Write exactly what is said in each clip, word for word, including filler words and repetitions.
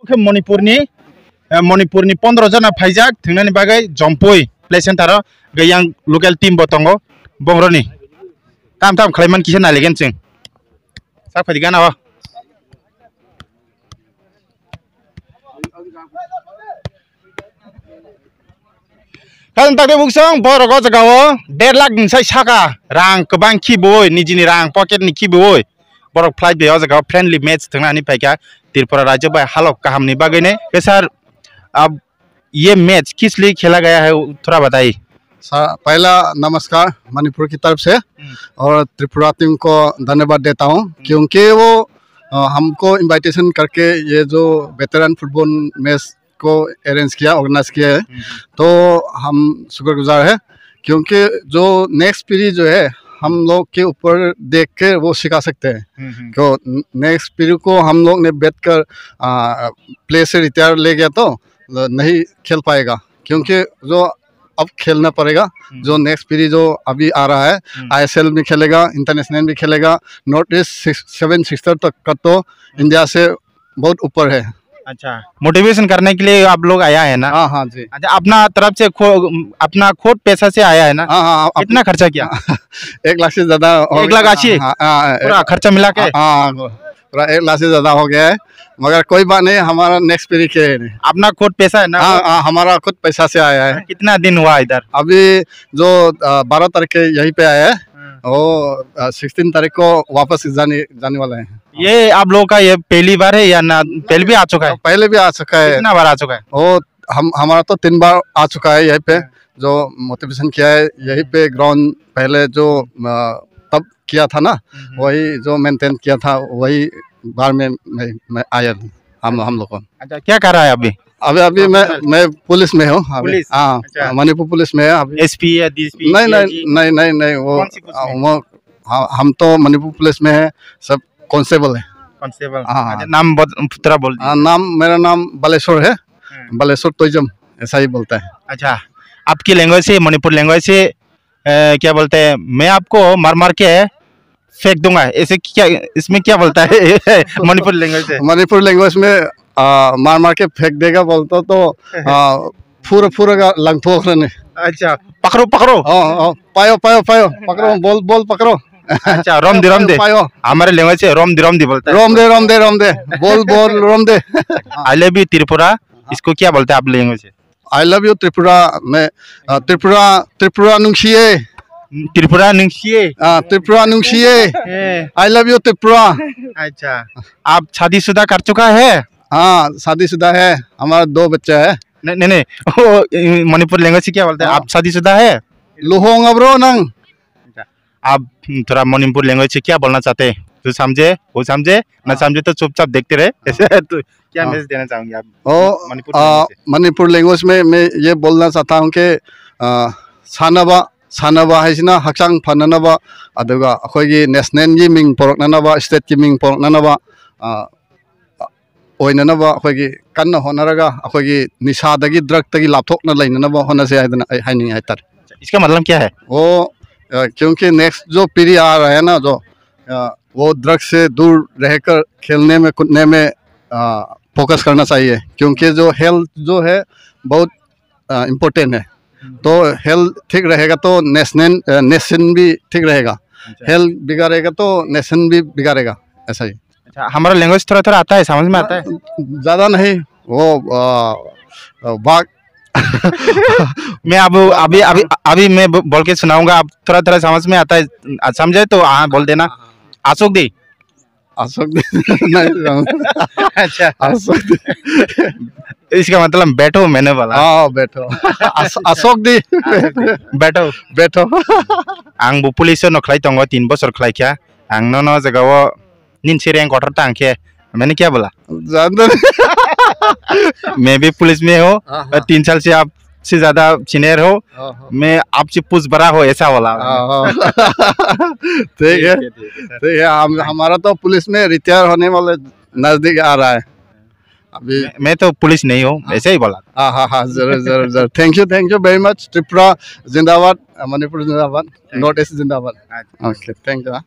Khe Manipurni, eh, Manipurni pondro jona phaijak thwngnani bagwi Jompui play center o, hwnkhe yang local team bo tongo bongroni. Tam tam khlaiman kisa nailaigwn chwng. Sak phaidi gana o. Khajang takte buksong borok o jaga o der lakh ni sai saka rang kwbang khibiwi, nijini rang pocket ni khibiwi borok flight bai o jaga o friendly match thwngna hinwi phaikha Tripura rajyo bai halok kaham ni bagwi ne. Ke sir, ab, ye match kis liye khela gaya hai, thora batai. सा-, पहला नमस्कार मणिपुर की तरफ से। हम्म। और त्रिपुरा टीम को धन्यवाद देता हूँ, हम्म। क्योंकि वो, अ, हमको इनविटेशन करके ये जो वेटरन फुटबॉल मैच को अरेंज किया, ऑर्गेनाइज किया है। हम्म। तो हम शुक्रगुजार है, क्योंकि जो नेक्स्ट पीढ़ी जो है, हम लोग के ऊपर देख के वो सिखा सकते हैं। हम्म, हम्म। तो न-, नेक्स्ट पीढ़ी को हम लोग ने बैठ कर, आ, प्ले से रिटायर ले गया तो ल-, नहीं खेल पाएगा, क्योंकि जो अब खेलना पड़ेगा, हम्म। जो नेक्स्ट पीढ़ी जो अभी आ रहा है, हम्म। आईएसएल भी खेलेगा, इंटरनेशनल भी खेलेगा। North east six, seven sister तक का तो हम्म। इंडिया से बहुत ऊपर है। अच्छा, मोटिवेशन करने के लिए आप लोग आया है ना? हाँ, हाँ जी। अच्छा, अपना तरफ से खो-, अपना खुद पैसा से आया है ना? हाँ, हाँ, अप-, कितना खर्चा किया? एक लाख से ज्यादा हो एक लाख गया। अस्सी? हाँ, हाँ, हाँ, पूरा एक खर्चा मिला के? हाँ, हाँ, पूरा एक लाख से ज्यादा हो गया है, मगर कोई बात नहीं, हमारा नेक्स्ट पीढ़ी के है। अपना खुद पैसा है ना हाँ, वो? हाँ, हमारा खुद पैसा से आया है। कितना दिन हुआ इधर? अभी जो, अ, बारह तारीख के यहीं पे आया है, हाँ। वो, अ, सिक्सटीन तारीख को वापस जाने, जाने वाला है। ये आप लोगों का ये पहली बार है या ना, पहले भी आ चुका है? पहले भी आ चुका है। कितना बार आ चुका है? वो हम, हमारा तो तीन बार आ चुका है यहीं पे, हाँ। जो मोटिवेशन किया है, यहीं पे ग्राउंड पहले जो, अ, तब किया था ना, हम्म, हम्म। वही जो मेंटेन किया था, वही बार में मैं, मैं आया हूँ, हम, हम लोग को। अच्छा, क्या कर रहा है अभी? अभी, अभी मैं, प्रोफेशनल? मैं पुलिस में हूँ अभी। पुलिस? हाँ, अच्छा। मणिपुर पुलिस में है अभी। एसपी या डीएसपी, नहीं, नहीं, डीआईजी? नहीं, नहीं, नहीं, वो, कौन सी पोस्ट में? वो, हाँ, हम तो मणिपुर पुलिस में है, सब कांस्टेबल है। कांस्टेबल। हाँ, हाँ। अच्छा, नाम बत-, थोड़ा बोल दीजिए। हाँ, नाम, मेरा नाम बालेश्वर है। हम्म। बालेश्वर टोइजम, ऐसा ही बोलता है। अच्छा, आपकी लैंग्वेज से, मणिपुर लैंग्वेज से, ए, क्या बोलते हैं, मैं आपको मार मार के फेंक दूंगा, ऐसे क्या, इसमें क्या बोलता है मणिपुर लैंग्वेज से? मणिपुर लैंग्वेज में, आ, मार मार के फेंक देगा बोलता तो, आ, फुर फुर का लंग फुक रहे। अच्छा, पकड़ो, पकड़ो। हाँ, हाँ, पायो, पायो, पायो, पकड़ो, बॉल, बॉल पकड़ो। अच्छा, रोम दे, रोम दे। पायो। हमारे लैंग्वेज से रोम दे, रोम दे बोलता है। रोम दे, रोम दे, रोम दे। बॉल, बॉल, रोम दे। I love you त्रिपुरा, इसको क्या बोलते हैं आप लैंग्वेज से? I love you त्रिपुरा में, अ, त्रिपुरा, त्रिपुरा नुंगशिये। त्रिपुरा नुंगशिये। हाँ, त्रिपुरा नुंगशिये। ए। I love you Tripura. अच्छा, आप शादीशुदा कर चुका है? हाँ, शादीशुदा है, हमारा दो बच्चा है। नहीं, नहीं, नहीं, वो, ए, मणिपुर लैंग्वेज से क्या बोलते हैं? हाँ। आप शादीशुदा है? लुहोंग अब्रो नंग। अच्छा, आप, हम्म, थोड़ा मणिपुर लैंग्वेज से क्या बोलना चाहते हैं? जो समझे, वो समझे, ना हाँ। समझे तो चुपचाप देखते रहे। हाँ। ऐसे तो क्या हाँ। मैसेज देना चाहेंगे आप ओ, मणिपुर आ, लैंग्वेज से? मणिपुर लैंग्वेज में मैं ये बोलना चाहता हूँ कि, आ, ꯁꯥꯟꯅꯕ, ꯁꯥꯟꯅꯕ ꯍꯥꯏꯁꯤꯅ ꯍꯛꯆꯥꯡ ꯐꯅꯅꯕ, ꯑꯗꯨꯒ ꯑꯩꯈꯣꯏꯒꯤ ꯅꯦꯁꯅꯦꯜꯒꯤ ꯃꯤꯡ ꯄꯨꯔꯛꯅꯅꯕ, ꯁ꯭ꯇꯦꯠꯀꯤ ꯃꯤꯡ ꯄꯨꯔꯛꯅꯅꯕ, ꯑ, ꯑꯣꯏꯅꯅꯕ ꯑꯩꯈꯣꯏꯒꯤ ꯀꯟꯅ ꯍꯣꯠꯅꯔꯒ ꯑꯩꯈꯣꯏꯒꯤ ꯅꯤꯁꯥꯗꯒꯤ, ꯗ꯭ꯔꯒꯇꯒꯤ ꯂꯥꯞꯊꯣꯛꯅ ꯂꯩꯅꯅꯕ ꯍꯣꯠꯅꯁꯦ ꯍꯥꯏꯗꯅ ꯑꯩ ꯍꯥꯏꯅꯤꯡꯉꯤ ꯍꯥꯏꯇꯥꯔꯦ꯫ इसका मतलब क्या है? वो, अ, क्योंकि नेक्स्ट जो पीढ़ी आ रहा है ना, जो, अ, वो ड्रग्स से दूर रहकर खेलने में, कूदने में, अ, फोकस करना चाहिए, क्योंकि जो हेल्थ जो है, बहुत, अ, इम्पोर्टेंट है। हम्म। तो हेल्थ ठीक रहेगा तो नेशनल, अ, नेशन भी ठीक रहेगा। अच्छा। हेल्थ बिगाड़ेगा तो नेशन भी बिगाड़ेगा, ऐसा ही। अच्छा, हमारा लैंग्वेज थोड़ा थोड़ा आता है, समझ में आता है? ज़्यादा नहीं, वो, अ, अ, बाग मैं अब, अभी, अभी, अभी मैं ब-, बोल के सुनाऊंगा, आप थोड़ा थोड़ा समझ में आता है, आ, समझे तो हाँ बोल देना। हाँ, हाँ। अशोक दी। अशोक दी। नहीं समझ। अच्छा। अशोक दी। इसका मतलब बैठो मैंने बोला। हाँ, बैठो। अश-, अशोक दी। अशोक दी। बैठो। बैठो। Ang bo police no khlai tongo, tin bosor khlai kha. Ang no no jaga o nin si rank kotor ta ang khe, मैंने क्या बोला? जानते नहीं। मैं भी पुलिस में हूँ, हाँ, हाँ। तीन साल से आपसे ज्यादा सीनियर हो, हाँ, हाँ। मैं आपसे पूछ बड़ा हो, ऐसा बोला मैंने। हाँ, हाँ। ठीक है, ठीक है, ठीक है, सर। ठीक है, हम, हाँ। हमारा तो पुलिस में रिटायर होने वाले नजदीक आ रहा है। अभी मैं, मैं तो पुलिस नहीं हूँ, हाँ। ऐसे ही बोला। हाँ, हाँ, हाँ, जरूर, जरूर, जरूर। Thank you, thank you very much, Tripura जिंदाबाद, मणिपुर जिंदाबाद, thank you। नॉर्थ ईस्ट जिंदाबाद। अच्छा। OK, thank you, हाँ।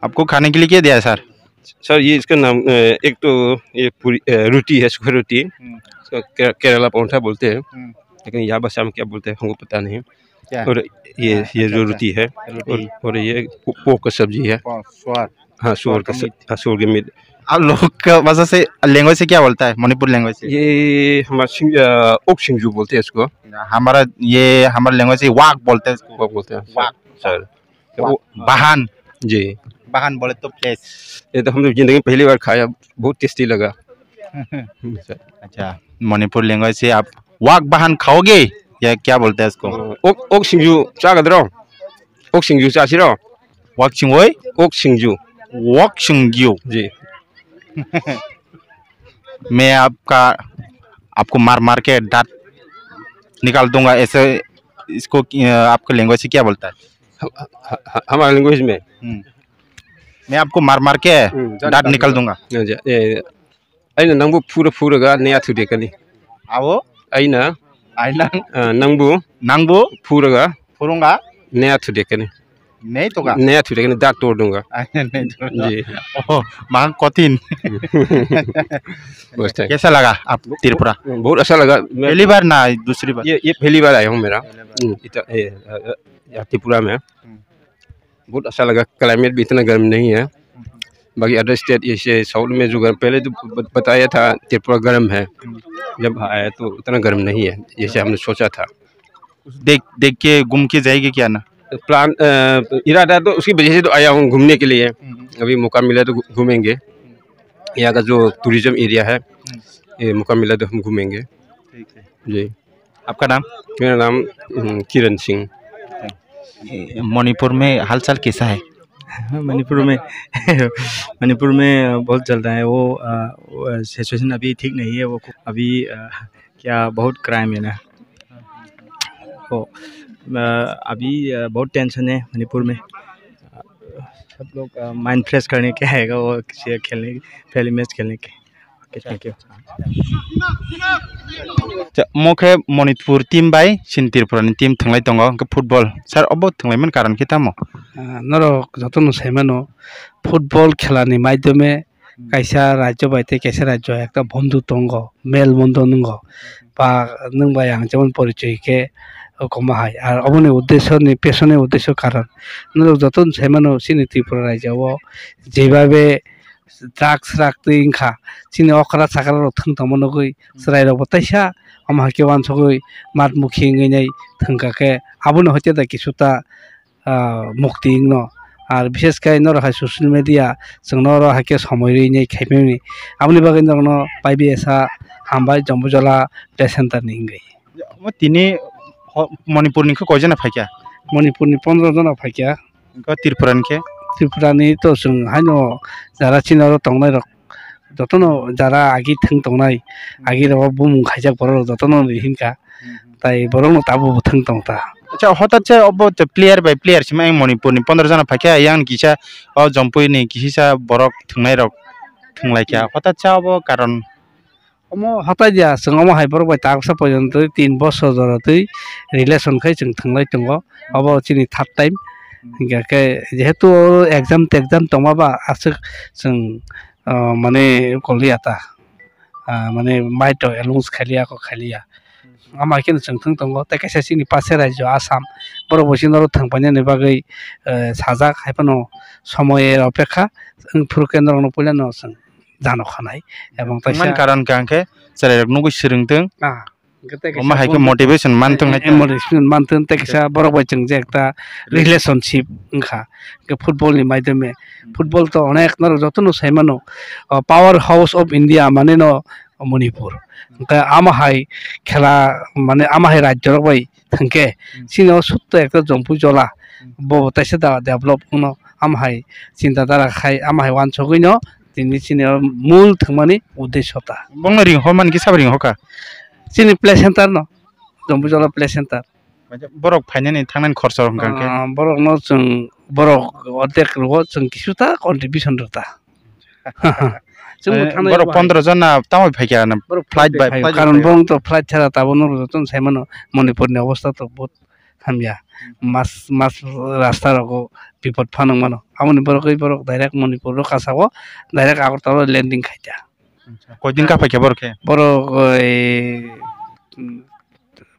आपको खाने के लिए क्या दिया है, सर? सर, ये इसका नाम, अ, एक तो ये पूरी, अ, रोटी है, सूखा रोटी। हम्म। इसको के-, केरला परोठा बोलते हैं। हम्म। लेकिन यहाँ भाषा में क्या बोलते हैं, हमको पता नहीं। क्या? और ये, हाँ, ये अच्छा, जो अच्छा। रोटी है, रोटी। और, और ये पो-, पोर्क का सब्जी है। पो-, सुअर। हाँ, सुअर सुअर का का स-, मीट। हाँ, सुअर का मीट। आप लोग का भाषा से, लैंग्वेज से क्या बोलता है, मणिपुर लैंग्वेज से? ये हमारा सिंग-, अ, ओक सिंगजू बोलते हैं इसको। हमारा, ये हमारा लैंग्वेज से वाक बोलते हैं इसको। वाक बोलते हैं, वाक। सर। वाह, वो वाहन। जी। वाहन बोले तो प्लेस। ये तो हम लोग जिंदगी में पहली बार खाया, बहुत टेस्टी लगा। हम्म, सर। अच्छा, मणिपुर लैंग्वेज से आप वाक वाहन खाओगे या क्या बोलते हैं इसको? ओक, ओक सिंजू, चागद्रो? ओक सिंजू, चासिरो? वाक सिंगोई? ओक सिंजू। वाक सिंजू। जी। मैं आपका, आपको मार मार के दांत निकाल दूंगा, ऐसे इसको, अ, आपके लैंग्वेज से क्या बोलता है? ह-, ह-, ह-, हमारे लैंग्वेज में? हम्म। मैं आपको मार मार के हम्म, दांत निकाल दूंगा। दूंगा। जी, ए, aina nangbo phura phura ga ne athu dekani. Abo? Aina. Aina. Ah, nangbo. Nangbo. Phura ga. Phurunga. Ne athu dekani. नहीं तो का? नया छुटेगा ना, दांत तोड़ दूंगा। अच्छा, नहीं तोड़ दूंगा। जी। ओह, मांग कठिन। बस, thank you। कैसा लगा आप त्रिपुरा? बहुत अच्छा लगा। मैं पहली बार ना, दूसरी बार? ये, ये पहली बार आया हूँ मेरा। पहली बार। हम्म, इतना, ए, अ, अ, यहाँ त्रिपुरा में। हम्म। बहुत अच्छा लगा। क्लाइमेट भी इतना गर्म नहीं है। हम्म। बाकी अदर स्टेट, जैसे साउथ में जो गर्म, पहले तो ब-, बताया था त्रिपुरा गर्म है। हम्म। जब आया तो उतना गर्म नहीं है, जैसे हमने सोचा था। देख, देख के घूम के जाएंगे क्या ना? प्लान, अ, इरादा तो उसकी वजह से तो आया हूँ घूमने के लिए। हम्म। अभी मौका मिला तो घू-, घूमेंगे। यहाँ का जो टूरिज्म एरिया है, हम्म। ये मौका मिला तो हम घूमेंगे। ठीक है। जी। आपका नाम? मेरा नाम, हम्म, किरण सिंह। ए, मणिपुर में हालचाल कैसा है? मणिपुर में, मणिपुर में बहुत चलता है वो, अ, वो सिचुएशन अभी ठीक नहीं है। वो अभी, अ, क्या बहुत क्राइम है ना, तो, अ, अभी, अ, बहुत टेंशन है मणिपुर में। अ, सब लोग, अ, माइंड फ्रेश करने के आएगा वो किसी खेलने, पहले मैच खेलने के। Okay, thank you. Cha, mo khe Manipur team bai chini Tripura ni team thwnglai tongo, hwnkhe football. Sir, obo thwnglaiman karon khe tamo? Ah, norok jotono saimano, football khela ni maidhyome kaisa rajyo bai tei kaisa rajyo ekta bondhu tongo, mel bondhon wngo, ba nwng bai ang jemon porichoi khe, o, komo hai. Ar oboni uddesho ni, peso ni uddesho karon, norok joto no sai mano, chini Tripura rajyo o jebabe drugs rak twi wngkha, chini okra chakra rok thwng tongma nugwi chwrai rok bo taisa omo hai khe uansugwi mat mukhi wngwi nai thwngkha khe, abono hoite da kisu ta ah, mukti wngno. Ar bishes khai norok hai social media chwng norok hai khe somoi rwi nai khaimani. Aboni bagwi norokno pai biyasa hambai Jompuijala Trade Center ni wngwi. Omo tini ho-, Manipur ni khe koi jana phaikha? Manipur ni pondro jona phaikha. Hwnkhe Tripura ni khe? Tripura ni to chwng haino jara chini oro tongnai rok jotono jara agi thwng tongnai, agi rogo bumung khaijak borok rok jotono ri hinkha. Hmm. Tai borok no tabuk bo thwng tong ta. Acha, hotat se obo to player by player sima yang Manipur ni pondro jana phaikha, yang kisa o Jompui ni kisisa borok thwngnai rok thwnglaikha. Hmm. Hotat se obo karon? Omo hatai dia, chwng omo hai borok bai ta bwsa poito twi tin bosor jora twi relation khai chwng thwnglai tongo. Obo chini third time. Hmm. Hingkha khe jehetu exam te exam tongma ba aswk chwng, ah, mane koliya ta. Ah, mane mai to announce khailiya, kok khailiya. Ama khe chwng thwng tongo, tei kaisa chini pache rajyo Assam, borok bo chini oro thwng painani bagwi, eh, sajak, hai phano somoy opekha wng phuru khe norokno puilano chwng jano khanai. Ebong kaisa thwngmani karon khe ang khe chwrairok nugwi swrwngtwng. Ah, hwnkhe tei kaisa omo hai khe bondhu motivation manthwng hai khe. Motivation manthwng tei kaisa borok bai chwng je ekta relationship wngkha. Hwnkhe football ni maidhyome, football to onek norok jotono sai mano, ah, power house of India mane no Manipur. Hwnkhe ama hai khela, mane ama hai rajyo rok bai thwngkhe, hmm, chini o sutto ekta Jompuijala, hmm, bo taisa da develop wngno ama hai chinta dhara khai ama hai uansugwino tini chini o mul thwngmani uddesho ta. Bongno ring hor mani khe sabo ring hor kha? Chini play center no, Jompuijala play center. Borok phainani thangnani khorsa rok hwnkha khe? Ah, borokno chwng, borok ordek rwo chwng kisu ta contribution rw ta. Chwngbo eh, thangnairok borok pondro jona tamo phaikha na borok flight bai, flight bai karon phaio. Borok to flight chara tabuk norok jotono sai mano Manipur ni obostha to bahut hamya. Mas, mas rasta rogo bipot phano mano. Aboni borok oi borok direct Manipur ro kasao direct Agartala landing khaita. Koidin ka phaikha borok khe? Borok oi, mm,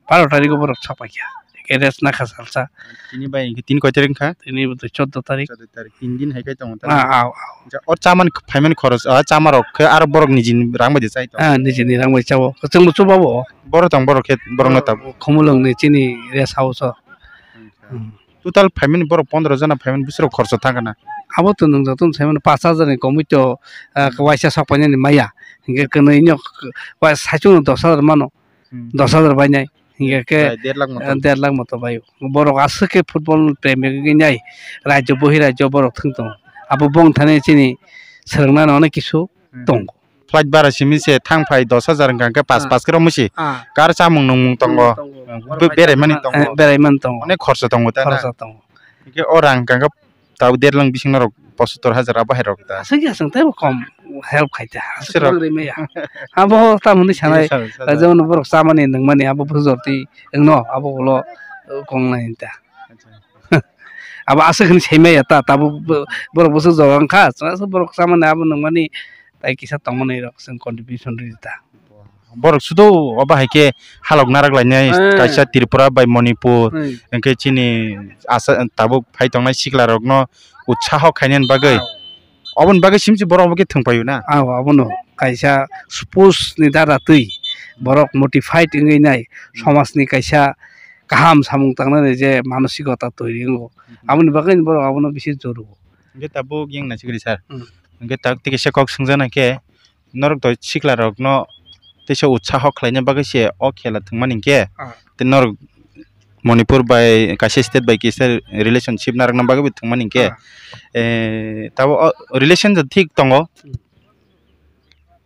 baro tarikgo borok sapaikha. Eke rest nakha salsa. Tini bai, tini koi tarik wngkha? Tini bo chordo tarik. Chordo tarik. Tin din hai kai tongo, tamo? Ah, ah, ah. Acha, o chamani, phaimani khoros, ah, chamarok khe aro borok nijini rang bai de chai tongo? Ah, nijini rang bai chao. Kwchwngbo chubabo. Boro tong, borok khe, borokno tabuk. Khumulwngni chini rest house o. Hmm. Total phaimani borok pondro jona phaimani bwswrok khoroksa thangkha na? Abo to nwng jotono saimano pash hajar ni komwi to, ah, waisa sok painani maya. Hinkhe kwnwi no k-, wa-, saichung no dos hajar mano. Hmm. Dos hajar bainai. Hinkhe khe, prai der lakh moto. Eh, der lakh moto bai. Borok aswk khe football premi wngwi nai. Rajyo bohi rajyo borok thwng tongo. Abo bong thani chini swrwngna no onek kisu Hmm. tongo. Flight bara simi se thang phai dos hajar wngkha, hwnkhe pas Ah. pas khe romwi se. Ah. Kar chamung nungmung tongo. Tongo. Be-, beraimani tongo. Eh, beraimani tongo. Onek khorsa tongo ta na? Khorsa tongo. Hwnkhe o rang wngkha khe tabuk der lakh bising norok pochattor hajar abo hai rok ta. Aswk ya, chwng teibo kom help khai ta. Aswk Aswk rok. Kwbang rimaya. Abo tamo hwnwi sanai, Sa-, sa-, sa. Jemon borok chamani nungmani abo bwsajor twi wngno abo ulo, uh, kongnai ta. Acha. Abo aswk hwnwi saimaya ta, tabuk bo-, borok bwsajor wngkha, aswk borok chamani abo nungmani tai kisa tongmani rok chwng contribution rwdi ta. Borok sudo obo hai khe halok narak lainai, Eh. kaisa Tripura bai Manipur, Hmm. hwnkhe chini asa tabuk phai tongnai sikla rokno utsaho khainani bagwi. Ah. Oboni bagwi simsi borok obo khe thwng paio na? Ah, obono kaisa sports ni dara twi borok motivated wngwi nai, Hmm. somajni kaisa kaham samung tangnani je manosikota toiri wngo. Hmm. Aboni bagwi borok abono bisi jorugo. Hwnkhe tabuk yang naisik ri sir. Hmm. Hwnkhe tabuk tei kaisa kok swngjana khe, norok to sikla rokno teisa utsaho khlaina bagwi se o khela thwngmani hinkhe, Ah. tei norok Manipur bai kaisa state bai kisa relationship narwkna bagwi bo thwngmani hinkhe, Ah. eh, tabuk o relation to thik tongo. Hmm.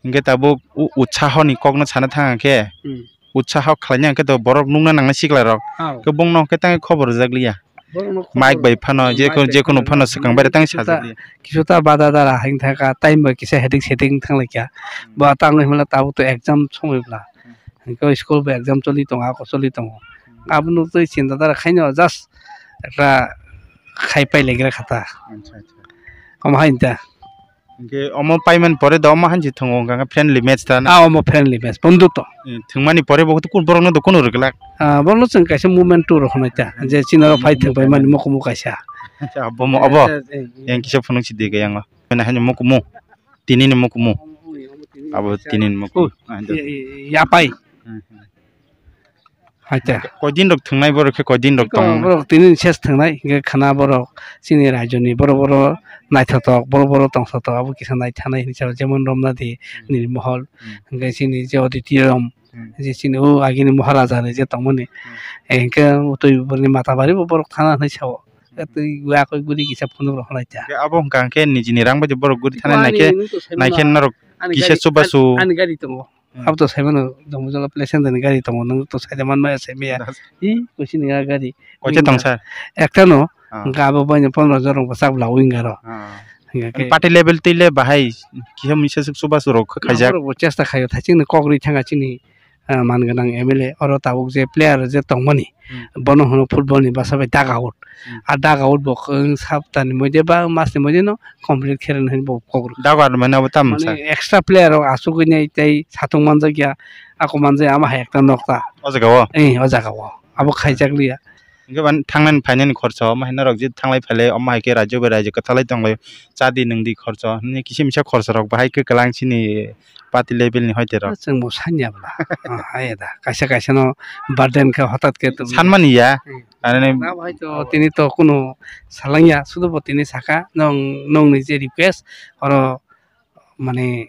Hinkhe tabuk u-, utsahoni kokno sana thang khe, Hmm. utsaho khlaina hinkhe to borok nukna nangnai sikla rok. Ah. Khe bongno hinkhe tang khobor rwjak liya. Borokno khobor Mike bai phano, Mike jekunu, bai jekunu phano phano swkang bai tang kisu ta, sajak liya. Kisu ta bada dara hain thaka, time bai kisa headache setting thang laikha. Hmm. Bo tang himla tabuk to exam somoi bla. Hmm. Hinkhe school bai exam choli tongo, ako choli tongo. Hmm. Abono twi chinta dara khaino just ekta khai pai laikra kha ta. Acha, acha. Omo hain ta. Hinkhe omo paiman pore do omo hansi thwngo, hwnkha khe friendly match ta na? Ah, omo friendly match, bondhutto. Eh, thwngmani pore bo kunu borokno do kunu rwglak? Ah, borokno chwng kaisa movement tour rok hwnwi ta, je chini oro phai thwng paimani mukumu kaisa. Acha, obo mo-, obo? Eh, eh, eh. Yang kisa phunuk si de khe yang o. Mane hani mukumu, tini ni mukumu. Abo tini ni mukumu. Oh, ah, do. Ya, ya, ya pai. Hmm, hmm. Acha. Koidin rok thwngnai borok khe koidin rok Eko tong? Borok tini ses thwngnai, hinkhe khana borok chini rajyoni borok borok naithotok, borok borok tongthotok, abo kisa naithanai hinwi sao, jemon Romnadi, Hmm. Nirmohol, Hmm. hinkhe chini je Auditorium, Hmm. je chini o agini Maharaja ni je tongmani, Hmm. eh, hinkhe twi borokni Matabari bo borok thana hinwi sao. Hmm. Twi yakwi guri kisa phunuk rok hwnai ta. Hinkhe abo hwnkha khe nijini rang bai borok guri thana Ani naikhe, nung to sai naikhe mano. Norok Ani kisa gari, chubachu. Ani, ani gari tongo. Hmm. Abo to sai mano, Dongbujala Play Center ni gari tongo, nwng to sai da man maya sai maya. Das. Ih, kuchini a gari. Koita tong sir? Ekta no, Ah. hwnkhe abo bai no pondro jon rok bwchak bla winger o. Ah. Hwnkhe khe party level twi le bahai kisa misa suk chubachu rok khaijak. Borok bo chesta khaio, thaising ni kok rwi thangkha chini, ah, man gwnang M L A. Oro tabuk je player je tongmani, Hmm. bono hwno football ni bwsa bai dugout. Hmm. A dugout bo kwchwng sapta ni moide ba mas ni moide no complete khe rwna hinwi bo kok rwkha. Dugout mane abo tamo Mane sa? Extra player rok achugwi nai tei satung manjakya, ako manjakya, ama hai ekta nokta. O jaga o? Eh, o jaga o. Abo khaijak liya. Hinkhe mane thangnani phainani khorcho, omo hai norok je thanglai phailai, omo hai khe raijyo bai raijyo kwthalai tonglai, chadi nwngdi khorcho, hwnwi kisa misa khorcho rok bahai khe kwlang chini party level ni hoite rok. Chwng bo sanya bwla. Ah, hai da. Kaisa kaisa no burden khe hotat khe tong. Sanmani ya. Hmm. Ani Abo hai to tini to kunu salangya, sudo bo tini saka, nong, nongni je request, oro mane,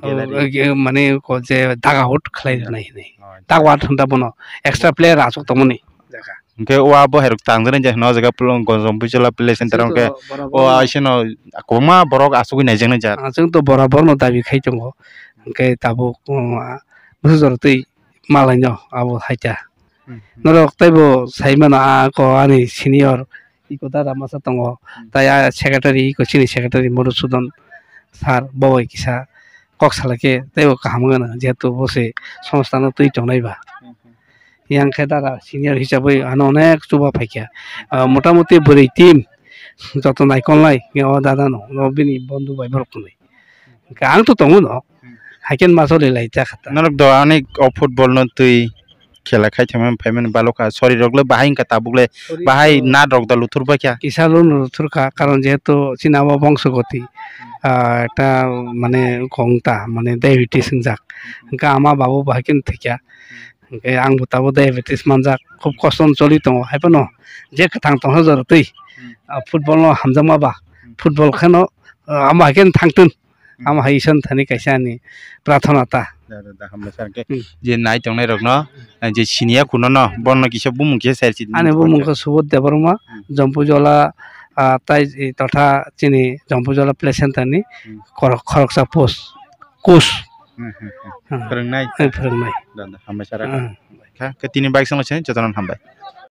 Gallery. O, ge-, mane ko je dugout khlai rwnai hinwi. Oh, dugout hwnda bono extra player achuk tongmani jaga. Hinkhe o abo hai rok tang jani je hwnwi o jaga pl-, Gojom Bijola Play Center Chwng to hwnkhe borok o borok aiseno kwbangma borok achugwi naijaknai jak. Ah, chwng to borok borokno dabi khai tongo. Hinkhe tabuk, um, ah, bwsajor twi malaino abo hai ta. Hmm, hmm. Norok teibo sai mano, ah, ko ani senior iko dada masa tongo. Hmm. Tai a secretary, iko chini secretary Madhusudan sir, bo bai kisa kok salai khe teibo kaham wngmano, jehetu bo se songstha no twi tongnai ba. Hmm, hmm. Yang khe dada senior hisabwi ano onek chuba phaikha. Ah, motamuti bwrwi team joto naikolnai o dada no, o bini bondhu bai borok tonwi. Hwnkhe ang to tongo no. Hmm. Haikhe ma choli lai ta kha ta. Norok do ani o football no twi khela khai thangmani phaimani balokha. Sori rok le bahai wngkha tabuk le. Bahai nat rok da luthur bai kha. Kisa lo no luthur kha, karon jehetu chini abo bongso goti. Hmm. Ah, ekta mane kong ta, mane diabetes wngjak. Hmm. Hwnkhe ama babu bahai khe thwikha. Hmm. Hwnkhe ang bo tabuk diabetes manjak, khub kosto no choli tongo. Haiphano je kwthang tongsa jora twi, hmm, ah, football no hamjakma ba, hmm, football kheno, ah, ama hai khe thangtun. Hmm. Ama hai Isor thani kaisa ani prarthana ta. Da, da, da, hambai sir. Hwnkhe, hmm, je nai tongnai rokno, eh, je siniya kuno no, bono kisa bumung kisa sai si. Ani bumung khe Subodh Debbarma, hmm, Jompujola, ah, tai, eh, totha chini Jompujola Play Center ni, hmm, khorok-, khoroksa post, coach. Hmm, hmm, hmm. Hmm. Phwrwngnai. Eh, phwrwngnai. Da, da, hambai sir. Hmm. Kha, khe tini bike songwi se jotono hambai.